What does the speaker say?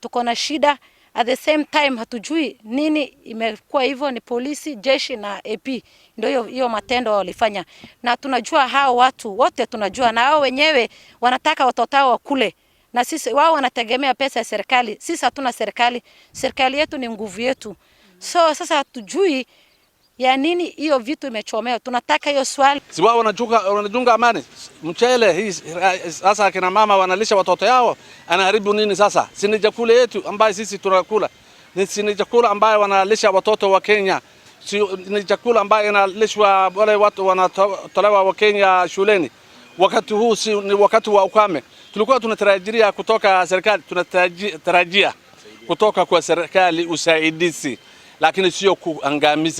Tuko na shida at the same time, hatujui nini imekuwa hivyo. Ni polisi, jeshi na AP ndio hiyo hiyo matendo walifanya, na tunajua hao watu wote tunajua, na hao wenyewe wanataka watoto wao wakule, na sisi wao wanategemea pesa ya serikali. Sisi hatuna serikali, serikali yetu ni nguvu yetu. So sasa hatujui ya nini hiyo vitu imechomea. Tunataka hiyo swali. Si wao wanachunga amani. Mchele hii sasa akina mama wanalisha watoto yao, anaharibu nini sasa? Si ni chakula yetu ambayo sisi tunakula, si ni chakula ambayo wanalisha watoto wa Kenya, si ni chakula ambayo inalishwa wale watu wanatolewa wa Kenya shuleni. Wakati huu si ni wakati wa ukame. Tulikuwa tunatarajia kutoka serikali, tunatarajia kutoka kwa serikali usaidizi, lakini sio kuangamiza.